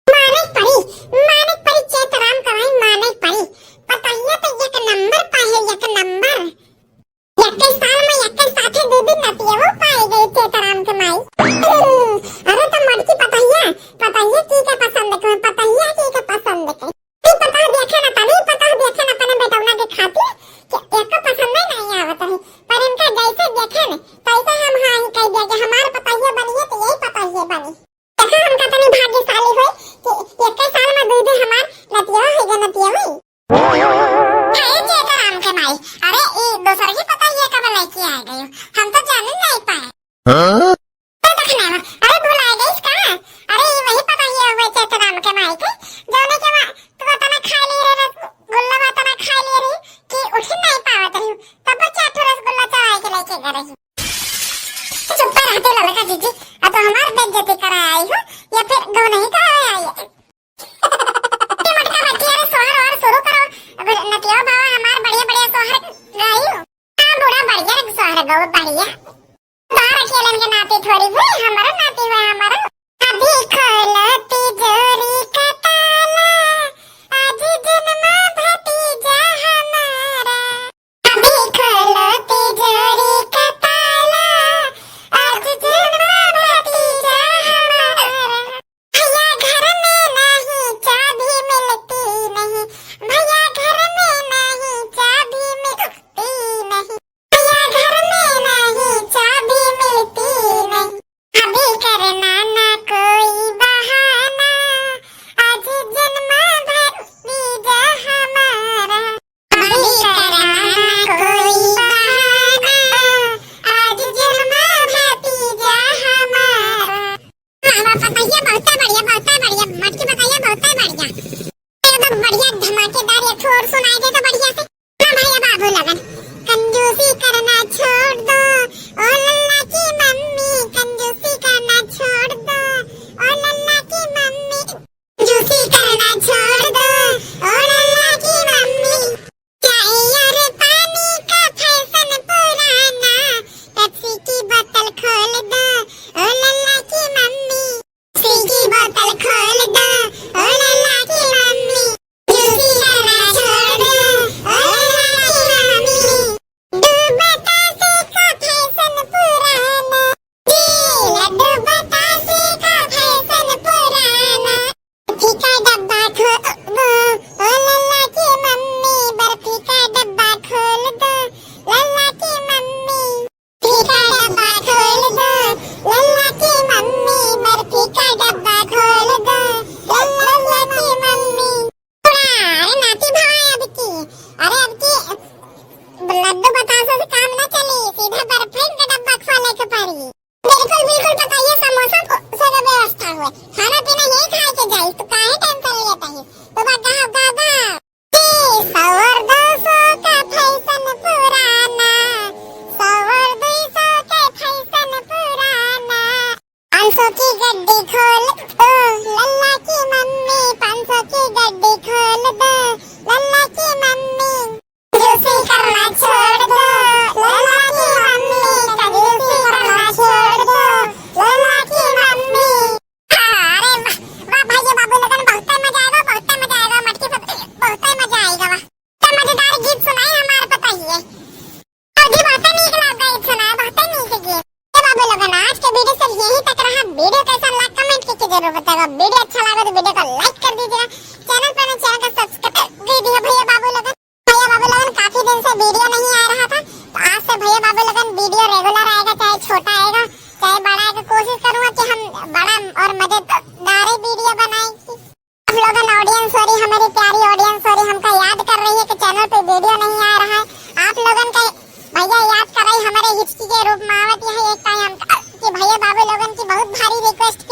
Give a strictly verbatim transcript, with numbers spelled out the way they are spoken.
माने परी, माने परी चैतराम के माई, माने परी। पतहिया तो एक नंबर पाए, एक नंबर। एक्के साल में एक्के साथे दू दिन नतिया वो पाए गए चैतराम के माई। अरे तो मटकी पतहिया, पतहिया की के पसंद के, पतहिया की के पसंद के। ई पतह देखे ना तनी, पतह देखे ना अपने बेटौना के खातिर कि एको पसंद नहीं आवत रही, पर इनका जैसे देखे न तैसे हम हाँ ही कह दिया कि हमार पतहिया बनी है तो यही पतहिया बनी। देखा हम कितनी भाग्यशाली हुई कि एक साल में दू दू हमार नतिया हो गए, नतिया हुई। अरे चैतराम के माई, अरे ई दोसर की पतहिया कब लेके आ गई हो? हम तो जाने नहीं पाए। हाँ? तो देखने में, अरे भुला गई इसका? अरे ई वही पतहिया हुए चैतराम के माई के, जौने के वा-, तू अतना खा ली रे रसगुल्ला, अतना खा ली रे कि उठ नहीं पावत रही, तब वो चार ठो रसगुल्ला चढ़ाई के लेके गए रही। चुप रहते ललका जीजी, अब तो हमार बेइज्जती करा आई हो या फिर गौ नहीं करा आई है? ये मटका बच्ची, अरे सोहर और शुरू करो। अब नतिया बाबा हमार बढ़िया बढ़िया सोहर गाई हो। हाँ बूढ़ा बढ़िया रे सोहर गौ बढ़िया। तोहर अकेलन के नाती थोड़ी हुई, हमारो नाती हुआ हमारो। अभी खोलो तिजोरी का ताला, आज जन्मा भतीजा हमारा। अभी खोलो तिजोरी का ताला, आज जन्मा भतीजा हमारा। भैया घर में नहीं, चाबी मिलती नहीं, भैया घर में नहीं, चाबी मिलती नहीं, भैया घर में नहीं, चाबी मिलती नहीं। अभी करना ना कोई बहाना, आज जन्मा भतीजा हमारा। अभी करना ना कोई बहाना, आज जन्मा भतीजा हमारा। हाँ, हमार पतहिया बहुते बढ़िया, बहुते बढ़िया, मटकी पतहिया बहुते बढ़िया। एकदम बढ़िया धमाकेदार एक ठो और सुनाई दे तो बढ़िया से। हाँ भैया बाबू लगन, कंजूसी करना छोड़ दो, ओ लल्ला की मम्मी, कंजूसी करना छोड़ दो, ओ लल्ला की मम्मी, कंजूसी करना छोड़ दो, ओ लल्ला की मम्मी। चाय और पानी का फैशन पुराना, पेप्सी की बोतल खोल दो, ओ लल्ला की मम्मी। पेप्सी की बोतल खोल दो, ओ लल्ला की मम्मी। जूसी करना छोड़ दो, ओ लल्ला की मम्मी। डूबता सीखो फैशन पुराना। जी, डूबता सीखो फैशन पुराना। बर्फी का डब्बा खोल दो, ओ लल्ला की मम्मी। बर्फी का डब्बा खोल दो, लल्ला की मम्मी। बर्फी का डब्बा खोल दो, लल्ला की मम्मी, बर्फी का डब्बा खोल दो, लल्ला की मम्मी। अरे नाती भाई, अब की, अरे अब की लड्डू बतासा से काम ना चली, सीधा बर्फी का डब्बा खोले के पड़ी। बिल्कुल, बिल्कुल बताइए, समोसा से व्यवस्था हुए, खाना पीना यही खाए के जाई, तू काहे टेंशन लेता है? तो बा गाँव, गाँव, गाँव। सौ और दो सौ का फैशन पुराना, सौ और दो सौ का फैशन पुराना। पाँच सौ की गड्डी खोल दो, लल्ला की मम्मी, पाँच सौ की गड्डी खोल दो, लल्ला की मम्मी। जूसी करना छोड़ दो, लल्ला की मम्मी, कंजूसी करना छोड़ दो, लल्ला की मम्मी। अरे वाह, वाह भैया बाबू लोगन, बहुते मजा आएगा, बहुते मजा आएगा, मटकी पतली, बहुते मजा आएगा, वाह। तो मजेदार गीत सुनाई हमार पतहिया। और जी बहुते नीक लाग गीत सुनाए, बहुते नीक गीत। तो बाबू लोगन, आज के वीडियो सिर्फ यहीं तक रहा। वीडियो कैसा लगा comment करके जरूर बताएगा। वीडियो अच्छा लगा तो वीडियो को like कर दीजिएगा। चैनल पर नए, चैनल का subscribe कर दीजिए भैया बाबू लोगन। भैया बाबू लोगन, काफी दिन से वीडियो नहीं आ रहा था, तो आज से भैया बाबू लोगन वीडियो regular आएगा, चाहे छोटा आएगा चाहे बड़ा आएगा। कोशिश करूंगा कि हम बड़ा और मजेदार वीडियो बनाए। आप लोगन audience हो रही, हमारी प्यारी audience हो रही, हमका याद कर रही है कि चैनल पे वीडियो नहीं आ रहा है। आप लोगन का भैया याद कर रही, हमारे हिचकी के रूप में आवत यह एक टाइम हमका कि भैया बाबू लोगन की बहुत भारी request